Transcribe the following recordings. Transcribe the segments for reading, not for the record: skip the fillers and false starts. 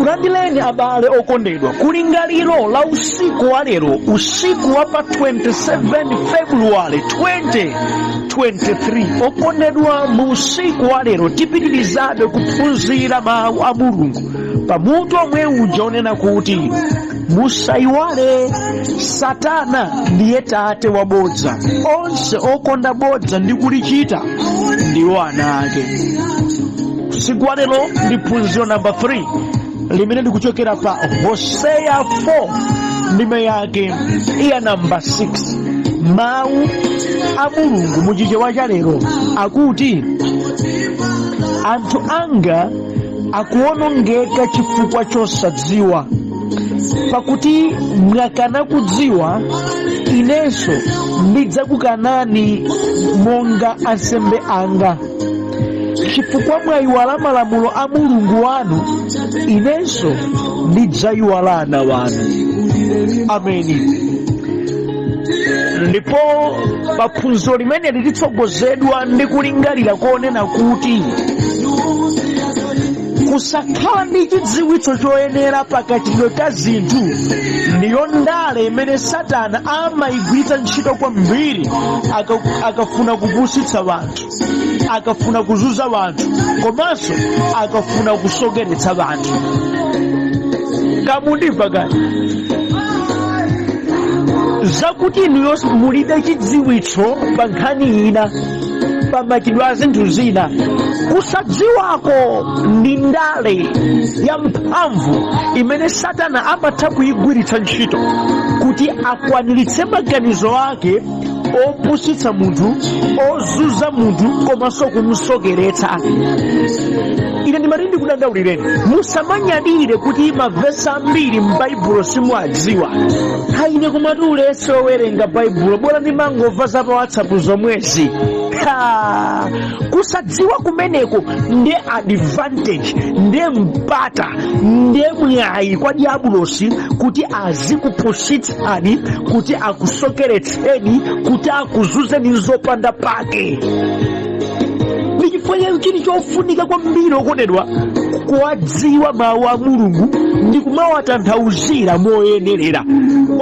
Ndikulandireni abale okondedwa kulingaliro la usiku wa lero, usiku wa pa 27 February 2023. Okondedwa, mu usiku wa lero tipitirizabe kuphunzira mawu a Mulungu pamutu omwe uja onena kuti musayiwale Satana ndiye tate wa bodza, onse okonda bodza ndi kulichita ndiwo ana ake. Usiku wa lero ndi phunziro namba 3 limene likuchokera pa Hoseya 4 ndime yake iya namba 6. Mawu a Mulungu muchichewa cha lero akuti, anthu anga akuwonongeka chifukwa chosadziwa, pakuti mwakana kudziwa, inenso ndidzakukanani monga ansembe anga. Chifukwa mwayiwala malamulo a Mulungu wanu, inenso ndidzayiwala ana wanu. Ameni. Ndipo paphunziro limene litsogozedwa ndi kulingalira konena kuti kusakhala ndi chidziwitso choyenera pakachitidwe ka zinthu ndiyo ndale imene Satana amayigwiritsa ntchito kwambiri akafuna kupusitsa wanthu, akafuna kuzunza wanthu, komanso akafuna kusokeretsa wanthu. Kamundimva kani? Zakuti inuyo mulibe chidziwitso pa nkhani ina, pa machitidwe a zinthu zina, kusadziwako ndi ndale ya mphamvu imene Satana amatha kuyigwiritsa ntchito kuti akwaniritse maganizo ake opusitsa munthu, ozunza munthu, komanso kumsokeretsa. Ine ndimati ndikudandaulireni, musamanyadire kuti mavesi ambiri m'Baibulo simuwadziwa. Ine kumati ulesi owerenga Baibulo, bola ndimangomva za pa WhatsApp zomwezi. Ha! Kusadziwa kumeneko ndi advantage, ndi mpata, ndi mwayi kwa diabulosi kuti azikupusitsani, kuti akusokeretseni, kuti akuzunzeni zopanda pake. Ndi chifukwa chake chili chofunika kwambiri, okondedwa, kuwadziwa mawu a Mulungu ndi kumawatanthauzira moyenerera.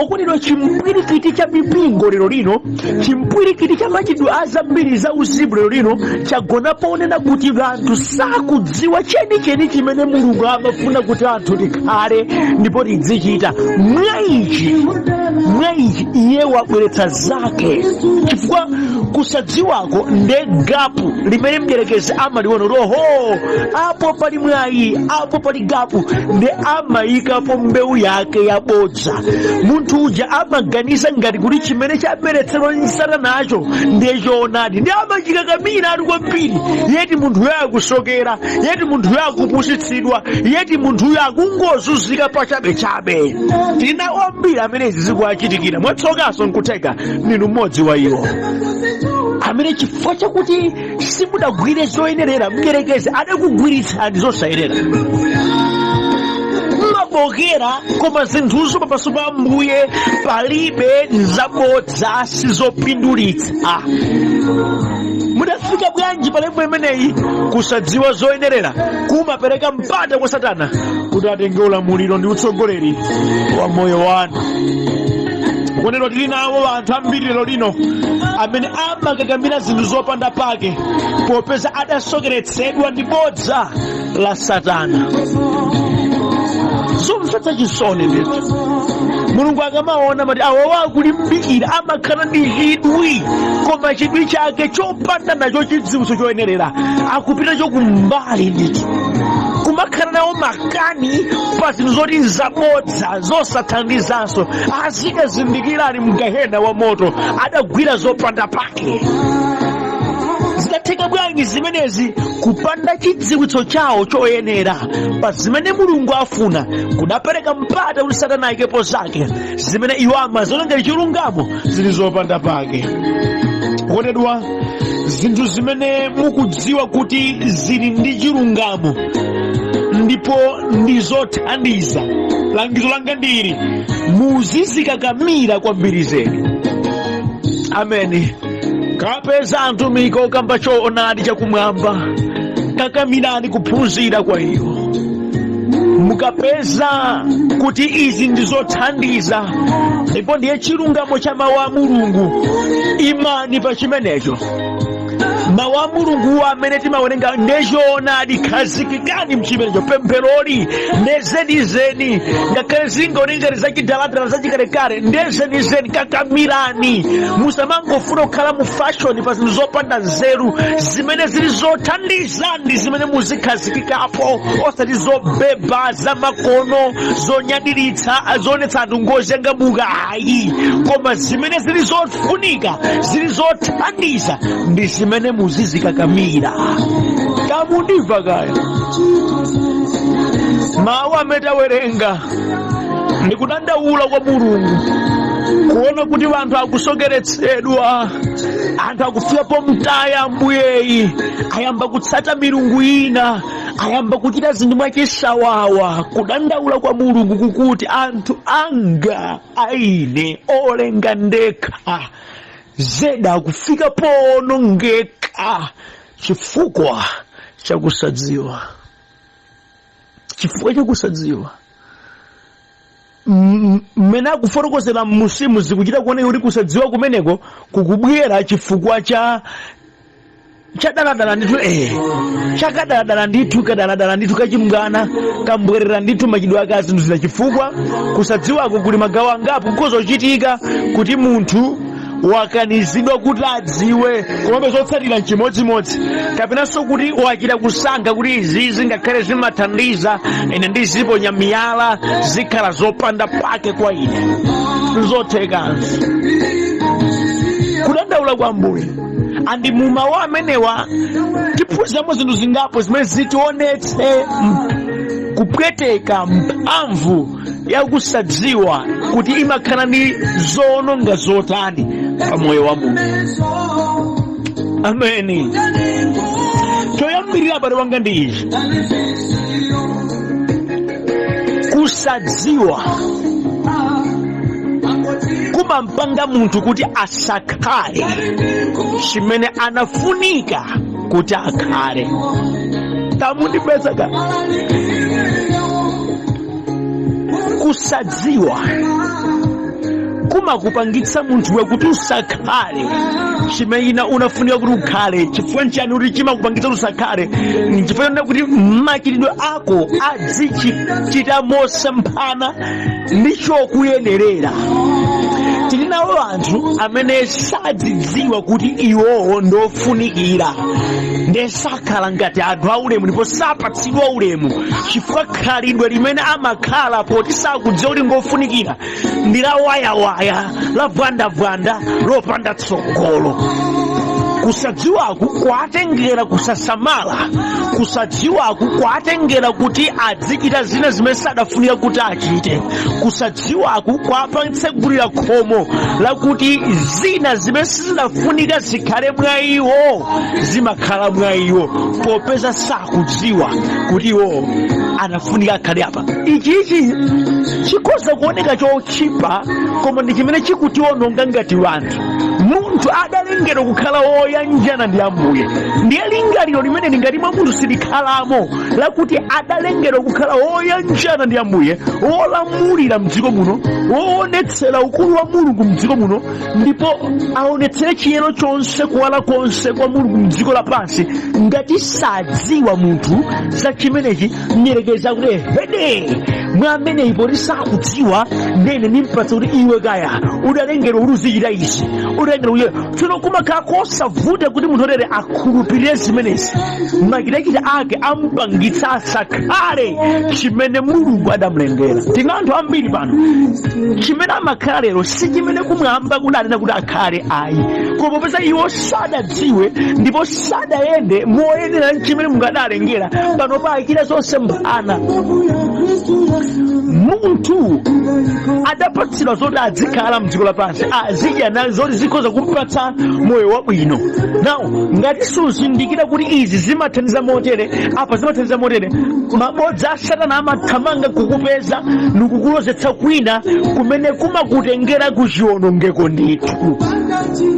Okondedwa, chimpwirikiti cha mipingo lero lino, chimpwirikiti cha machitidwe a zambiri za uzimu lero lino chagona ponena kuti anthu sakudziwa chenicheni chimene Mulungu amafuna kuti anthu tikhale ndipo tidzichita. Mwa ichi iye wabweretsa zake, chifukwa kusadziwako nde gap limene mdierekezi amaliona kuti oho, apo pali mwayi, apo pali gap, nde amayikapo mbewu yake yabodza. Munthu uja amaganiza ngati kuti chimene chabweretsedwa ndi Satanacho ndiye choonadi, ndi amachikakamira ali kwambiri, yet munthuyo akusokera, yet munthuyo akupusitsidwa, yet munthuyo akungozunzika pachabechabe. Tili nawo ambiri amene izi zikuwachitikira. Mwatsokanso nkutheka ndinu mmodzi wa iwo amene chifukwa chakuti simudagwire zoyenerera, mdierekezi adakugwiritsani zosayenera, mabokera, koma zinthuzo pamaso pa Ambuye palibe, nzabodza, sizopindulitsa. Mudafika bwanji pa level imeneyi? Kusadziwa zoyenerera kumapereka mpata kwa Satana kuti atenge ulamuliro ndi utsogoleri wa moyo wanu. Okondedwa, tili nawo anthu ambiri lero lino amene amakakamira zinthu zopanda pake popeza adasokeretsedwa ndi bodza la Satana. Zomvetsa chisoni ndithu. Mulungu akamaona mati awawa akulimbikira, amakhala ndi chidwi, koma chidwi chake chopanda nacho chidziwitso choyenerera, akupita chokumbali ndithu, kumakhala nawo makani pa zinthu zoti nzabodza, zosathandizanso. Azikazindikira ali mgahena wa moto, adagwira zopanda pake. Zidatheka bwanji zimenezi? Kupanda chidziwitso chawo choyenera pa zimene Mulungu afuna kudapereka mpata kuti Satana ayikepo zake zimene iwo amaziona ngati chilungamo, zili zopanda pake. Okondedwa, zinthu zimene mukudziwa kuti zili ndi chilungamo ndipo ndi zothandiza, langizo langa ndili, muzizikakamira kwambiri zedi. Ameni. Kapeza atumiki okamba choonadi chakumwamba, kakamirani kuphunzira kwa iwo. Mukapeza kuti izi ndi zothandiza ndipo ndiye chilungamo cha mawu a Mulungu, imani pa chimenecho. Mawu a Mulungu amene timawerenga ndechoonadi, khazikikani mchimenecho. Pempheroli ndezenizeni, ngakhale zingaoneke ngati zachidaladala zachikalekale, ndezenizeni. Kakamirani, musamangofuna kukhala mu fashion pa zinthu zopanda nzeru. Zimene zili zothandiza ndi zimene muzikhazikikapo, osati zobeba zamakono, zonyadiritsa, zoonetsa anthu ngochangamuka, ayi. Koma zimene zili zofunika, zili zothandiza, ndi zimene muzizikakamira. Kamundimva kaya? Mawu amene tawerenga ndi kudandaula kwa Mulungu kuona kuti anthu akusokeretsedwa, anthu akufika pomtaya Ambuyeyi, ayamba kutsata milungu ina, ayamba kuchita zinthu mwachisawawa. Kudandaula kwa Mulungu kukuti anthu anga aine olenga ndekha zedi akufika poonongeka chifukwa chakusadziwa, chifukwa chakusadziwa. Mmene akufotokozera mmusimu, zikuchita kuoneka kuti kusadziwa kumeneko kukubwera chifukwa cha chadaladala ndithu, chakadaladala ndithu, kadaladala ndithu, kachimngana kambwerera ndithu machidwe ake azinthu zina. Chifukwa kusadziwako kuli magawo angapo. Kukozochitika kuti munthu wakanizidwa kuti adziwe, komabe zotsatira nchimodzimodzi, kapenanso kuti wachita kusankha kuti izizi ngakhale zimathandiza ine ndiziponya miyala, zikhala zopanda pake kwa ine, nzothekanso. Kudandaula kwa Ambuye. Andi mu mawu amenewa tiphunziramo zinthu zingapo zimene zitionetse kupweteka mphamvu yakusadziwa kuti imakhala ndi zoononga zotani pa moyo wa munthu. Ameni. Choyambirira, abale wanga, ndi ichi: kusadziwa kumampanga munthu kuti asakhale chimene anafunika kuti akhale. Tamundipeza ka? Kusadziwa kumakupangitsa munthuwe kuti usakhale chimene unafunika kuti ukhale. Chifukwa nchani kuti chimakupangitsa kuti usakhale? Chifukwa chonena kuti machitidwe ako adzichita mosemphana ndi chokuyenerera. Tili nawo anthu amene sadzidziwa kuti iwowo ndofunikira, nde sakhala ngati anthu aulemu ndipo sapatsidwa ulemu chifukwa khalidwe limene amakhala poti sakudziwa kuti ngofunikira ndi la wayawaya, la vwandavwanda, lopanda tsogolo. Kusadziwaku kwatengera kusasamala, kusadziwaku kwatengera kuti adzichita zina zimene sadafunika kuti achite, kusadziwaku kwapatsegulira khomo lakuti zina zimene sizidafunika zikhale mwa iwo zimakhala mwa iwo, popeza sakudziwa kuti iwo anafunika akhale apa. Ichichi chikhoza kuoneka chotchipa, koma ndi chimene chikutiononga ngati wanthu. Munthu adalengedwa kukhala woyanjana ndi Ambuye. Ndiye lingaliro limene lingati mwa munthu silikhalamo lakuti adalengedwa kukhala woyanjana ndi Ambuye, wolamulira mdziko muno, woonetsera ukulu wa Mulungu mdziko muno, ndipo aonetsere chiyero chonse, kuwala konse kwa Mulungu mdziko lapansi. Ngati sadziwa munthu za chimenechi, mdierekezi akuti hede mwa ameneyi poti sakudziwa, ndene nimpatsa kuti iwe kaya udalengedwa kuti uzichita izi, udalengedwa kuti. Tsono kumakhala kosavuta kuti munthu otere akhulupirire zimenezi. Machitachita ake ampangitsa asakhale chimene Mulungu adamulengera. Tina anthu ambiri pano, chimene amakhala lero si chimene kumwamba kudanena kuti akhale, ayi. Koma popeza iwo sadadziwe ndipo sadayende moyenera chimene Mulungu adalengera, pano paachita zosemphana. Munthu adapatsidwa zoti adzikhala mdziko lapansi, azidya nazo, zoti zikhoza kumpatsa moyo wabwino. Now ngati suzindikira kuti izi zimathandiza motere, apa zimathandiza motere, mabodza a Satana amathamanga kukupeza ndikukulozetsa kwina kumene kumakutengera kuchiwonongeko ndithu.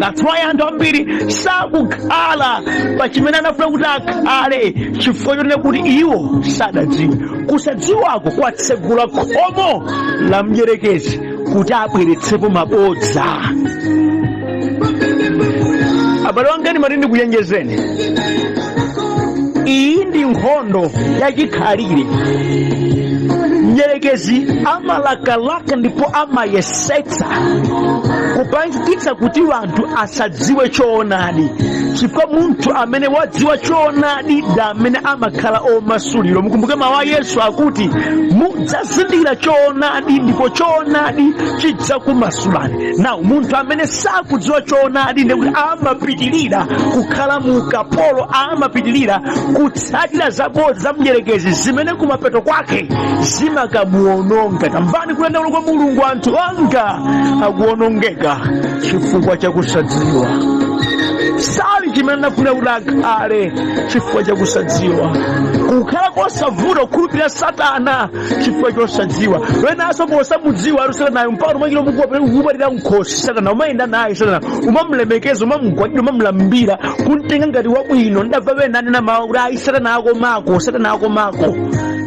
That's why anthu ambiri sakukhala pa chimene anafuna kuti akhale, chifukwa chonena kuti iwo sadadziwe. Kusadziwako kwatsegula khomo la mdyerekezi kuti abweretsepo mabodza. Abale wanga, ndimati ndikuchenjezeni, iyi ndi nkhondo yachikhalire. Mdyerekezi amalakalaka ndipo amayesetsa kupangitsa kuti wanthu asadziwe choonadi, chifukwa munthu amene wadziwa choonadi ndi amene amakhala omasulidwa. Mukumbuke mawu a Yesu akuti, "Mudzazindikira choonadi ndipo choonadi chidzakumasulani." Nawu munthu amene sakudziwa choonadi ndikuti amapitirira kukhala mu ukapolo, amapitirira kutsatira zabodza za mdyerekezi zimene kumapeto kwake zimakamuononga. Tamvani kudandaula kwa Mulungu: "Anthu anga akuonongeka chifukwa chakusadziwa. Sali chimene anafuna kuti akhale chifukwa chakusadziwa." Kukhala kosavuta kukhulupirira Satana chifukwa chosadziwa. Wenanso posamudziwa ali Satanayo, mpaka umachita mukuwapatira nkhosi Satana, umayenda naye Satana, umamulemekeza, umamugwadira, umamulambira, kumtenga ngati wabwino. Ndamva wena anena mawu kuti, "Ayi, Satana akomako, Satana akomako."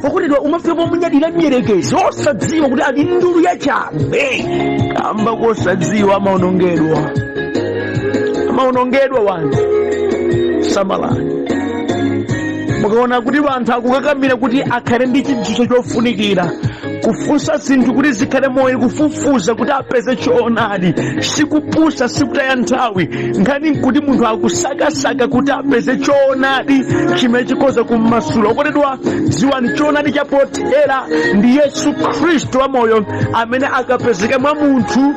Pokutidwa umafika pomunyadira mdyerekezi osadziwa kuti ali ndulu yachabe. Kamba kosadziwa amaonongedwa, amaonongedwa wanthu. Samalani mukaona kuti wanthu akukakamira kuti akhale ndi chidziwitso chofunikira, kufunsa zinthu kuti zikhale moyo, kufufuza kuti apeze choonadi. Sikupusa, sikutaya nthawi. Nkhani nkuti munthu akusakasaka kuti apeze choonadi chimene chikhoza kummasula. Okondedwa, dziwani choonadi chapothera ndi Yesu Khristu wamoyo, amene akapezeka mwa munthu,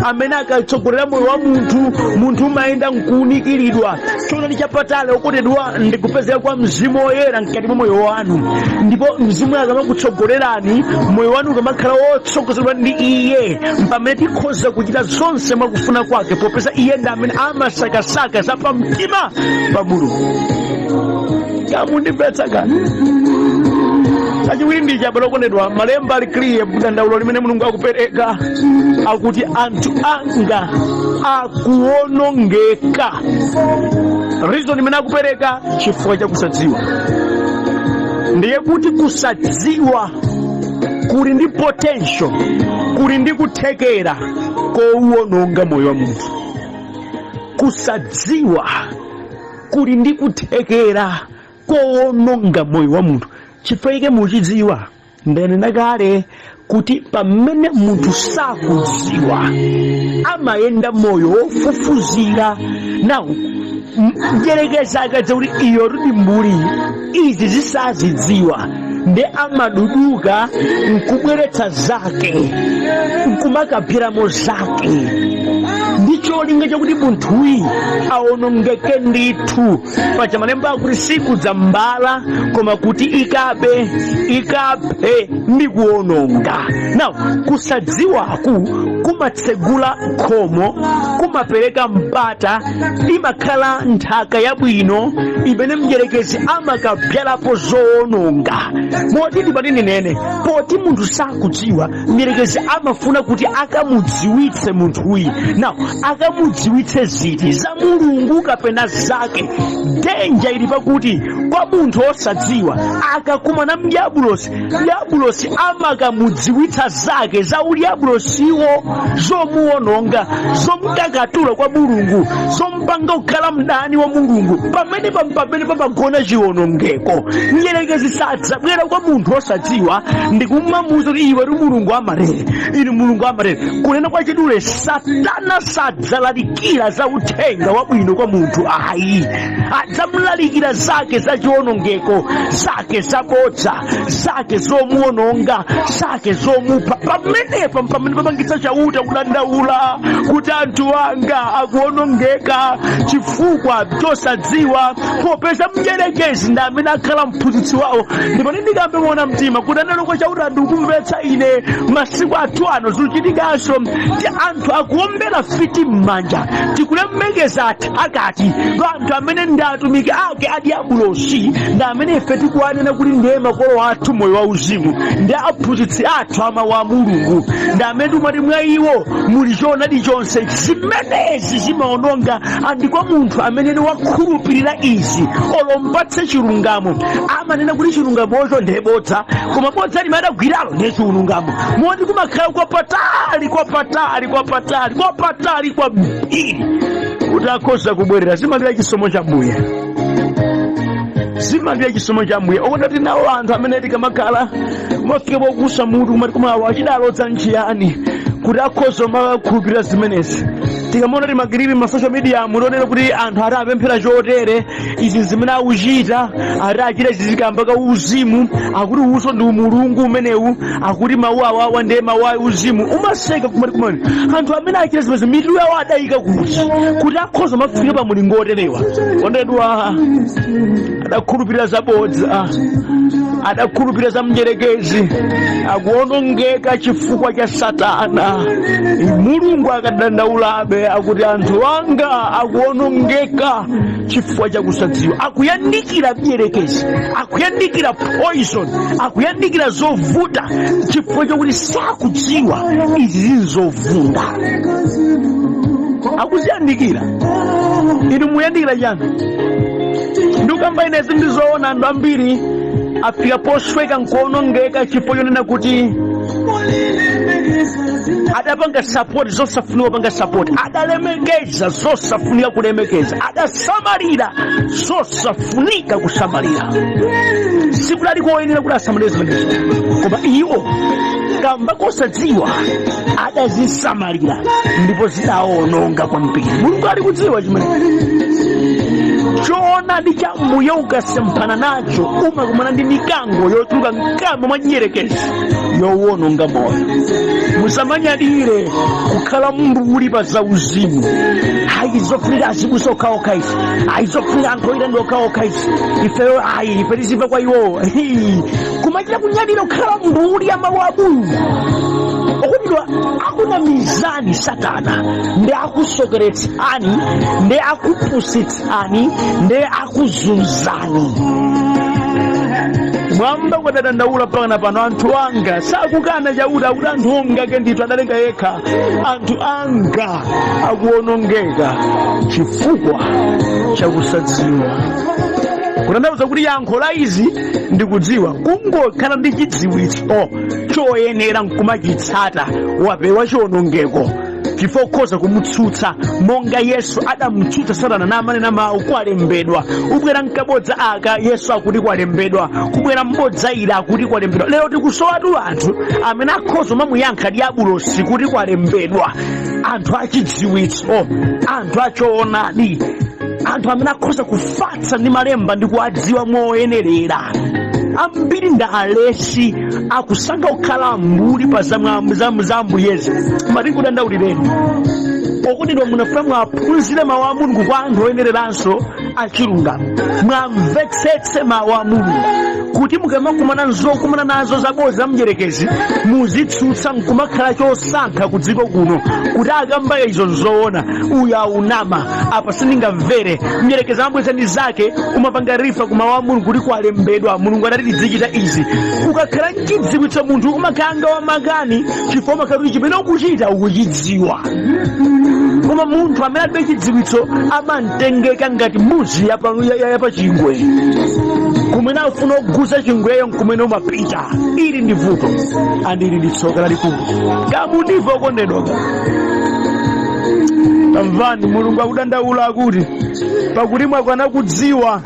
amene akatsogolera moyo wa munthu, munthu umayenda nkuunikiridwa. Choonadi chapatali, okondedwa, ndikupezeka kwa Mzimu Woyera mkati mwa moyo wanu. Ndipo Mzimu akamakutsogolerani, moyo wanu ukamakhala wotsogozedwa ndi Iye, pamene tikhoza kuchita zonse mwakufuna kwake, popeza Iye ndi amene amasakasaka za pamtima pa Mulungu. Kamundimvetsa kani? Chachiwiri ndi chabwino, okondedwa, malemba ali clear. Dandaulo limene Mulungu akupereka akuti, "Anthu anga akuwonongeka." Reason imene akupereka, chifukwa cha kusadziwa. Ndiye kuti kusadziwa kuli ndi potential, kuli ndi kuthekera kowononga moyo wa munthu. Kusadziwa kuli ndi kuthekera kowononga moyo wa munthu. Chifukwa ike muchidziwa, ndanena kale kuti pamene munthu sakudziwa amayenda moyo wofufuzira. Nawu mdyerekezi akadza kuti iyo ndi mbuli, izi zisazidziwa, ndi amaduduka nkubweretsa zake, nkumakaphiramo zake, ndi cholinga chakuti munthuyi awonongeke ndithu. Paja malemba akuti sikudza mbala koma kuti ikabe, ikaphe ndi kuwononga. Now kusadziwaku kumatsegula khomo, kumapereka mpata, imakhala nthaka yabwino imene mdyerekezi amakabyalapo zowononga. Moti ndipati ndinene, poti munthu sakudziwa, mdyerekezi amafuna kuti akamudziwitse munthuyi. Now akamudziwitse ziti? Za Mulungu kapena zake? Danger ili pakuti kwa munthu osadziwa, akakumana mdiabulosi, diabulosi amakamudziwitsa zake za udiabulosiwo, zomuwononga, zomkakatula kwa Mulungu, zompanga kukhala mdani wa Mulungu. Pamene pamagona chiwonongeko. Mdyerekezi sadzabwera kwa munthu osadziwa ndikumamuwuza kuti, "Iwe ri Mulungu amarere, inu Mulungu amarere." Kunena kwa chidule, Satana sadzalalikira za uthenga wabwino kwa munthu ayi. Adzamlalikira zake za chiwonongeko, zake zabodza, zake zomuwononga, zake zomupha. Pamenepa pamene papangitsa Chauta kudandaula kuti anthu anga akuwonongeka chifukwa chosadziwa, popeza mdyerekezi ndi amene akhala mphunzitsi wawo. Ndipo ndikambe moona mtima, kudandaula kwa Chauta ndikukumvetsa ine. Masiku athu ano zikuchitikanso ndi anthu akuombera fiti. m'manja, tikulemekeza athakati, anthu amene ndi atumiki ake a diabulosi, ndi amene ife tikuwanena kuti ndiye makolo athu moyo wauzimu, ndi aphunzitsi athu amawu a Mulungu, ndi amene timati mwa iwo muli choonadi chonse. Zimenezi zimaononga. And kwa munthu amene wakhulupirira izi, olo umpatse chilungamo, amanena kuti chilungamocho ndiye bodza, koma bodza limene adagwiralo ndiye chilungamo. Moti kumakhala kwapatali, kwapatali, kwapatali, kwapatali kwambiri kuti akhoza kubwerera. Zimadira chisomo cha Mbuye, zimadira chisomo cha Mbuye. Okondedwa, tinawo anthu amene tikamakhala kumafika pokusa mutu, kumati kumawa achidalodza nchiyani kuti akhoza kumakhulupirira zimenezi? Tikamaona timaclip ma social media, mutionera kuti anthu ati apemphera chotere, izi zimene akuchita, ati achita izi zikamba ka uzimu, akuti uso ndi umulungu umenewu, akuti mawu awawa ndiye mawu a uzimu, umaseka kumati kumani anthu amene achita zimene mitu yawo adayika kuti akhoza mafika pa mulingo oterewa. Okondedwa, adakhulupirira zabodza, adakhulupirira za mdyerekezi, akuonongeka chifukwa cha Satana. Mulungu akadandaulabe akuti anthu anga akuonongeka chifukwa cha kusadziwa. Akuyandikira mdyerekezi, akuyandikira poison, akuyandikira zovuta chifukwa chakuti sakudziwa izi zinzovunda akuziyandikira. Inu muyandikira chani? Ndikukamba inezi ndizoona. Anthu ambiri afika posweka nkuonongeka chifukwa chonena kuti adapanga support zosafunika kupanga support, adalemekeza zosafunika kulemekeza, adasamalira zosafunika kusamalira. Sikudali koyenera kuti asamalire zimenezo, koma iwo kamba kosadziwa adazisamalira ndipo zidaononga kwambiri. Mulungu ali kudziwa chimene choonadi cha Mbuye ukasemphana nacho, umakumana ndi mikango yotuluka mkamwa mwa mdyerekezi yowononga moyo. Musamanyadire kukhala mbuli pa zauzimu. Ayi, zofunika azibusa okhaokha izi, ayi, zofunika anthu oyita ndi okhaokha izi, ifeyo ayi, ife tizimva kwa iwowo. Kumachita kunyadira kukhala mbuli ya mawu a Mulungu. Okondedwa, akunamizani Satana ndi akusokeretsani ndi akupusitsani ndi akuzunzani. Mwamba kwadadandaula mpaka pano, anthu anga sakukana Chauta, akuti anthu ongake ndithu adalenga yekha, anthu anga akuonongeka chifukwa chakusadziwa. Kutanthauza kuti yankho la izi ndikudziwa, kungokhala ndi chidziwitso choyenera nkumachitsata, wapewa chiwonongeko, chifukwa ukhoza kumutsutsa monga Yesu adamutsutsa Satana namanena mawu, kwalembedwa. Ubwera nkabodza aka, Yesu akuti kwalembedwa. Kubwera mbodza ila, akuti kwalembedwa. Lero tikusowatu anthu amene akhoza mamuyankha diabulosi kuti kwalembedwa, anthu achidziwitso, anthu achoonadi, anthu amene akhoza kufatsa ndi malemba ndi kuwadziwa moyenerera. Ambiri ndi alesi, akusankha kukhala mbuli pa za Ambuyezi. Mati kudandaulireni, okondedwa, munafuna mwaphunzire mawu a Mulungu kwa anthu oyenereranso achilungamo, mwamvetsetse mawu a Mulungu kuti mukamakumana nzokumana nazo zabodza za mdyerekezi, muzitsutsa nkumakhala chosankha ku dziko kuno kuti akamba izo nzoona, uyu aunama, apa sindingamvere. Mdyerekezi amabweza ndi zake, umapanga refer ku mawu a Mulungu kuti kwalembedwa, Mulungu adati tizichita izi. Ukakhala mchidziwitso, munthu umakhala nga wamakani, chifukwa umakhala kuti chimene ukuchita ukuchidziwa. Koma munthu amene alibe chidziwitso amamtengeka ngati mbuzi yapachingwe, kumene afuna kuguza chingweyo nkumene umapita. Ili ndi vuto and ili ndi tsoka lalikulu. Kamundiva, okondedwa, tamvani, Mulungu akudandaula akuti, pakuti mwakana kudziwa,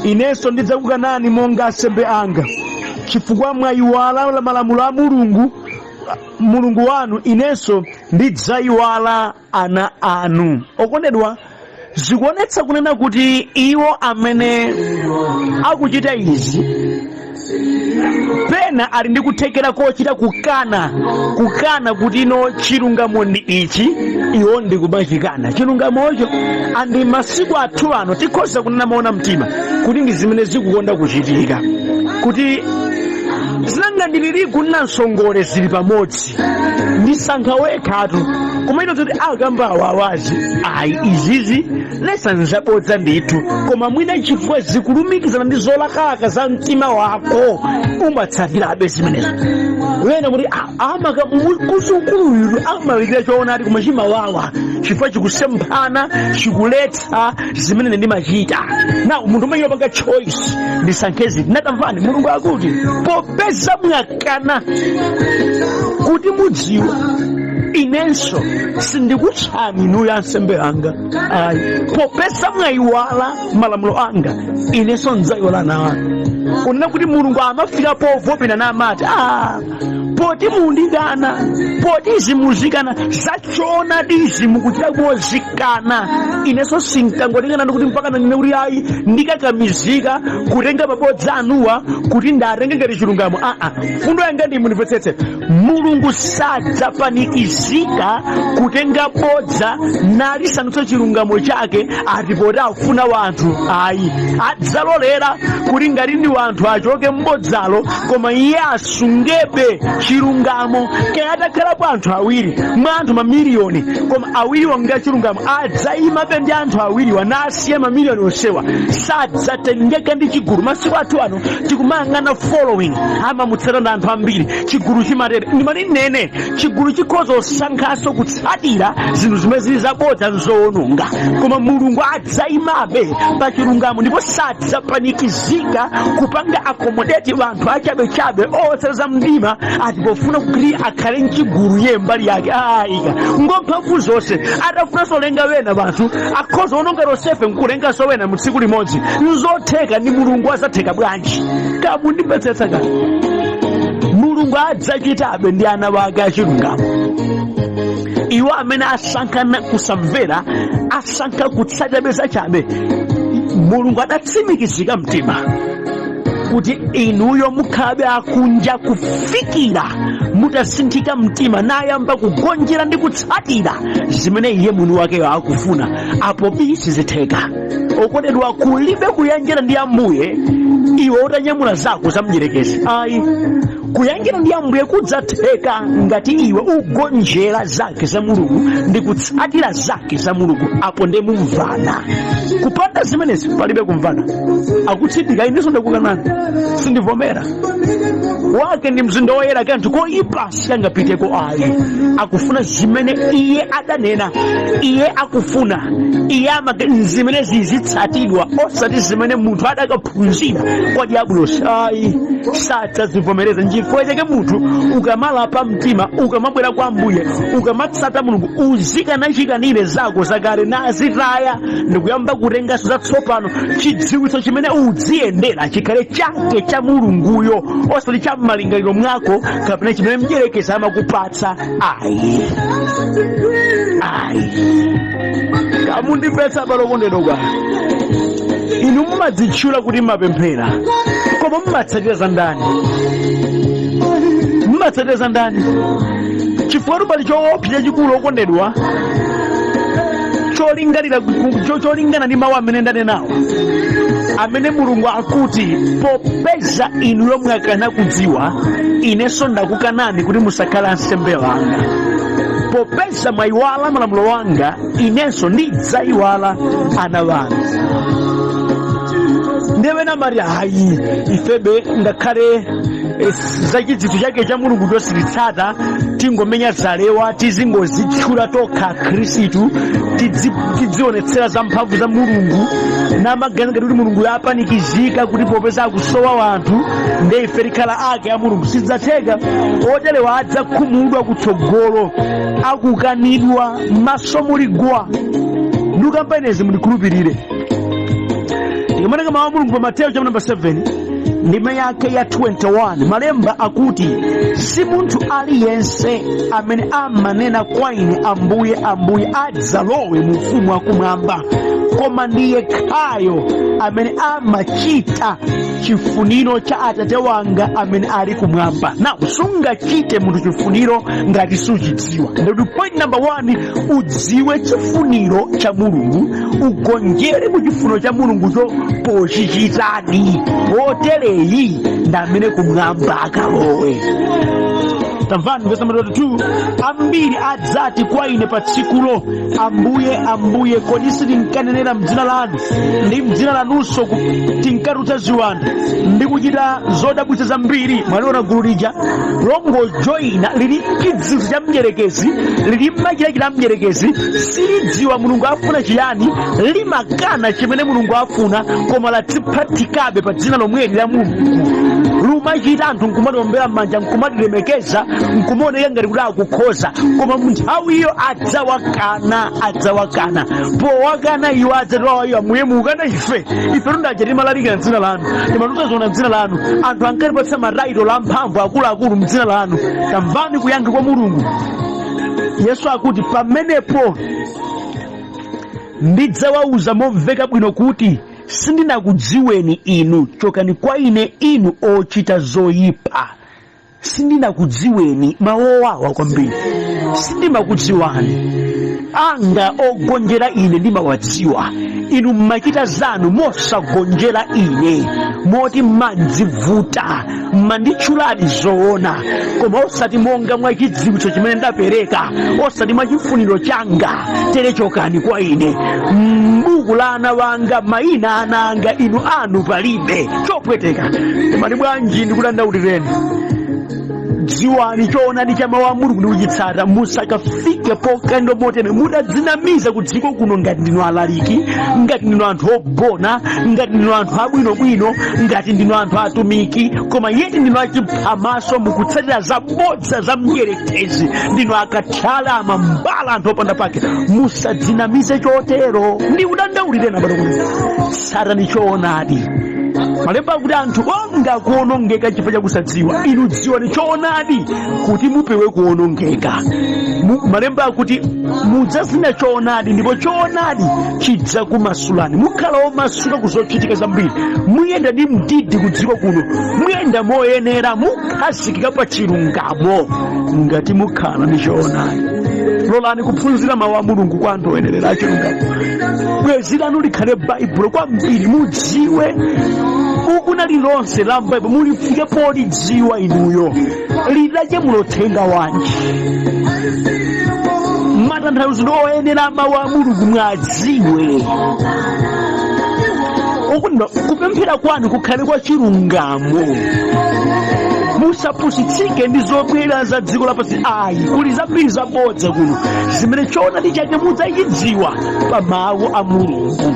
inenso ndidzakukanani monga ansembe anga. Chifukwa mwayiwala malamulo a Mulungu wanu, inenso ndidzayiwala ana anu. Okondedwa, zikuonetsa kunena kuti iwo amene akuchita izi pena ali ndi kuthekera kochita kukana kuti ino chilungamo ndi ichi, iwo ndikumachikana chilungamocho. And masiku athu ano tikhoza kunena moona mtima kuti ndi zimene zikukonda kuchitika, kuti zinanga ndi tirigu na nsongole zili pamodzi. Ndisankha wekhatu, koma ino zoti akamba awawazi, ayi, izizi lesanzabodza ndithu, koma mwina chifukwa zikulumikizana ndi zolakalaka za mtima wako, umatsatirabe zimenezo. Wena kuti amaka kusukuluyu amalalikira choonadi, koma chimawawa chifukwa chikusemphana, chikuletsa zimene ndimachita. Na munthu umene panga choice, ndisankhe ziti? Natamvani, Mulungu akuti, popeza mwakana kuti mudziwe, inenso sindikutchani inuyo ansembe anga ayi. Popeza mwayiwala malamulo anga, inenso ndidzayiwala ana anu. Kunena kuti Mulungu amafika povomera namati, poti mundikana, poti izi muzikana zachoonadi, izi mukuchita mozikana, inenso sinkangotikana ndikuti mpaka nanene kuti ayi, ndikakamizika kutenga mabodza anuwa kuti ndatenge ngati chilungamo. Aa, fundo yanga ndi, mundimvetsetse, Mulungu sadzapanikizika kutenga bodza nalisandutsa chilungamo chake ati poti afuna wanthu ayi. Adzalolera kuti ngati ndi wanthu achoke mbodzalo, koma iye asungebe chilungamo. Kaya atakhalapo anthu awiri mwa anthu mamiliyoni, koma awiriwa nga chilungamo, adzayimabe ndi anthu awiriwa nasiya mamiliyoni onsewa. Sadzatengeka ndi chigulu. Masiku athu ano tikumayang'ana following, amamutsata ndi anthu ambiri, chigulu chimatere. Ndimati nene, chigulu chikhoza kusankhanso kutsatira zinthu zimene zili zabodza, nzowononga, koma Mulungu adzayimabe pa chilungamo ndipo sadzapanikizika kupanga accommodate anthu achabechabe otsata za mdima ati pofuna kuti akhale mchigulu ye mbali yake. Ayika ngomphamvu zonse, atafunanso lenga wena banthu, akhoza ononga Yosefe nkulenganso wena mu tsiku limodzi. Nzotheka ndi Mulungu. Azatheka bwanji? Kamundimvetsetsa ka? Mulungu adzachitabe ndi ana wake achilungamo. Iwo amene asankha kusamvera, asankha kutsatabe zachabe, Mulungu adatsimikizika mtima kuti inuyo mukhalabe akunja kufikira mutasinthika mtima nayamba kugonjera ndi kutsatira zimene iye mwini wakeyo akufuna. Apo bii, sizitheka. Okondedwa, kulibe kuyanjana ndi Ambuye iwe utanyamula zako za mdyerekezi ayi. Kuyanjana ndi Ambuye kudzatheka ngati iwe ugonjera zake za Mulungu ndi kutsatira zake za Mulungu. Apo ndiye mumvana. Kupanda zimenezi, palibe kumvana. Akutsindika, inenso ndakukanani, sindivomera. Wake ndi mzinda woyera, kanthu koyipa sangapiteko ayi. Akufuna zimene iye adanena, iye akufuna, iye amake zimene zizitsatidwa, osati zimene munthu adakaphunzira kwa diabulosi ayi. Sadzazivomereza. Nchifukwa chake munthu ukamalapa mtima, ukamabwera kwa Ambuye, ukamatsata Mulungu, uzikanachikanire zako zakale nazitaya ndikuyamba kutenganso zatsopano. Chidziwitso chimene udziyendera chikhale chake cha Mulunguyo, osati cha m'malingaliro mwako kapena chimene mdyerekezi amakupatsa ayi, ayi. Kamundimvetsa palokondedwa? Inu mumadzitchula kuti mumapemphera, koma mumatsatira za ndani? Mumatsatira za ndani? Chifukwa pali choopsa chachikulu, okondedwa, cholingalira cholingana ndi mawu amene ndanenawo, amene Mulungu akuti, popeza inuyo mwakana kudziwa, inenso ndakukanani kuti musakhale ansembe wanga. Popeza mwayiwala malamulo wanga, inenso ndidzayiwala ana wanu. Ndiye wena amati, ayi, ifebe ngakhale zachidziwitso chake cha Mulungu tosititsata, tingomenya zalewa, tizingozitchula tokha Khristu, tidzionetsera za mphamvu za Mulungu, namaganiza ngati kuti Mulungu yapanikizika kuti popeza akusowa wanthu nde ife tikhala ake a Mulungu. Sidzatheka. Oterewa adzakhumudwa kutsogolo, akukanidwa maso muli gwa. Ndikamba inezi, mundikhulupirire. Tikamaneka mawu a Mulungu pa Mateyu chapter number 7, ndime yake ya 21, malemba akuti, si munthu aliyense amene amanena kwa ine, Ambuye, Ambuye, adzalowe mu ufumu wakumwamba, koma ndi yekhayo amene amachita chifuniro cha Atate wanga amene ali kumwamba. Na sungachite munthu chifuniro ngati suchidziwa. Ndikuti point number 1, udziwe chifuniro cha Mulungu, ugonjere mu chifuniro cha Mulungucho pochichitadi. Wotereyi ndi amene kumwamba akalowe. Tamvani verse number 22: "Ambiri adzati kwa ine pa tsikulo, 'Ambuye, Ambuye, kodi sitinkanenera mdzina lanu, ndi mdzina lanunso tinkatulutsa ziwanda ndi kuchita zodabwitsa zambiri?'" Mwaliona gulu lija longojoyina, lili mchidziwitso cha mdyerekezi, lili mmachitachita mdyerekezi, silidziwa Mulungu afuna chiyani, limakana chimene Mulungu afuna, koma ladziphatikabe pa dzina lomweli la Mulungu. Lumachita anthu nkumatiombera m'manja, nkumatilemekeza, nkumaoneka ngati kuti akukhoza, koma munthawiyo adzawakana, adzawakana. Powakana iwo adzati, "Awa Ambuye, mukana ife? Ife tundaja timalalikira mdzina lanu, timatulutsa ziwanda mdzina lanu, anthu ankatipatsa mataito la mphamvu akuluakulu mdzina lanu." Tamvani kuyankha kwa Mulungu. Yesu akuti, "Pamenepo ndidzawauza momveka bwino kuti, 'Sindinakudziweni inu, chokani kwa ine inu ochita zoyipa.'" Sindinakudziweni, mawowawa kwambiri. Sindimakudziwani. Anga ogonjera ine ndimawadziwa. Inu mmachita zanu mosagonjera ine, moti mmandzivuta, mmanditchuladi zoona, koma osati monga mwa chidziwitso chimene ndapereka, osati mwa chifuniro changa. Tere chokani kwa ine. M'buku la ana wanga, mayina ana anga, inu anu palibe. Chopweteka. Mani bwanji ndikudandaulireni, dziwani choonadi cha mawu a Mulungu ndi kuchitsata. Musakafike pokando motere mudadzinamiza ku dziko kuno ngati ndinu alaliki, ngati ndinu anthu ogona, ngati ndinu anthu abwinobwino, ngati ndinu anthu atumiki, koma yeti ndinu achiphamaso, mukutsatira zabodza za mdyerekezi, ndinu akathyala, amambala, anthu opanda pake. Musadzinamize chotero. Ndikudandaulireni abale kuti tsatani choonadi. Malemba akuti anthu onga kuonongeka chifukwa chakusadziwa. Inu dziwani choonadi kuti mupewe kuonongeka. Malemba akuti mudzazina choonadi ndipo choonadi chidzakumasulani. Mukhala omasuka ku zochitika zambiri, muyenda ndi mdidi ku dziko kuno, muyenda moyenera, mukhazikika pa chilungamo ngati mukhala ndi choonadi. Lolani kuphunzira mawu a Mulungu kwa anthu oyenerera achilungamo. Bwenzi lanu likhale Baibulo kwambiri. Mudziwe buku lililonse la Baibulo, mulifike polidziwa inuyo. Lidachemula uthenga wanji, matanthauzo oyenera mawu a Mulungu mwadziwe. Okondedwa, kupemphera kwanu kukhale kwa chilungamo. Musapusitsike ndi zobwera za dziko lapansi ayi. Kuli zambiri zabodza kuno zimene choonadi chake mudzachidziwa pa mawu a Mulungu.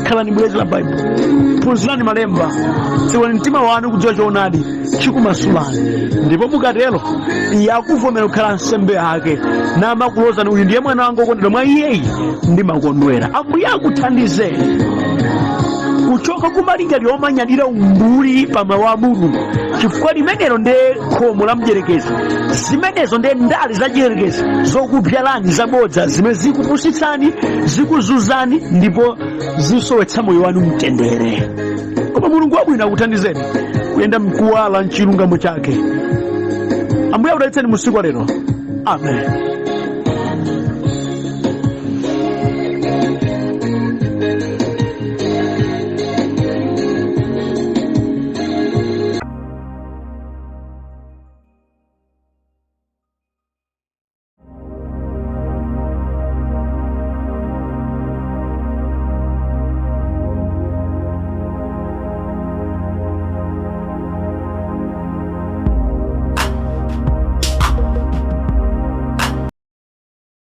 Khalani bwenzi la Baibulo, phunzirani malemba, dziwani mtima wanu kudziwa choonadi chikumasulani, ndipo mukatero iye akuvomera kukhala nsembe yake namakulozani, "Uyu ndiye mwana wanga wokondedwa, mwa iyeyi ndimakondwera." Ambuye akuthandizeni kuchoka kumalingaliro omanyadira umbuli pa mawu a Mulungu, chifukwa limenelo ndiye khomo la mdyerekezi. Zimenezo ndiye ndale za mdyerekezi zokupyalani zabodza zimene zikupusitsani, zikuzunzani ndipo zisowetsa moyo wanu mtendere. Koma Mulungu wabwino akuthandizeni kuyenda mkuwala mchilungamo chake. Ambuye akudalitseni musiku wa lero. Amen.